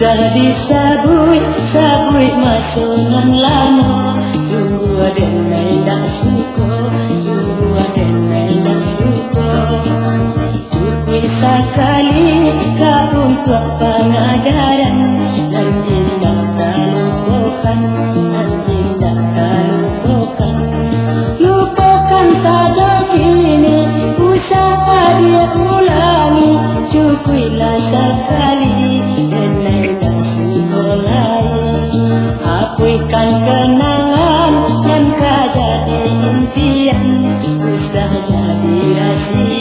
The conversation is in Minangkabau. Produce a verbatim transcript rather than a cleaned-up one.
Dah disabuik-sabuik maso nan lamo, sungguah denai indak suko, sungguah denai indak suko. Cukuik sakali ka untuak pangajaran, nan indak talupokan, nan indak talupokan. Lupokan sajo kini, usah diulangi, cukuiklah sakali, denai indak suko lai. Hapuihkan kenangan, nan ka jadi impian, usah jadi rahasia.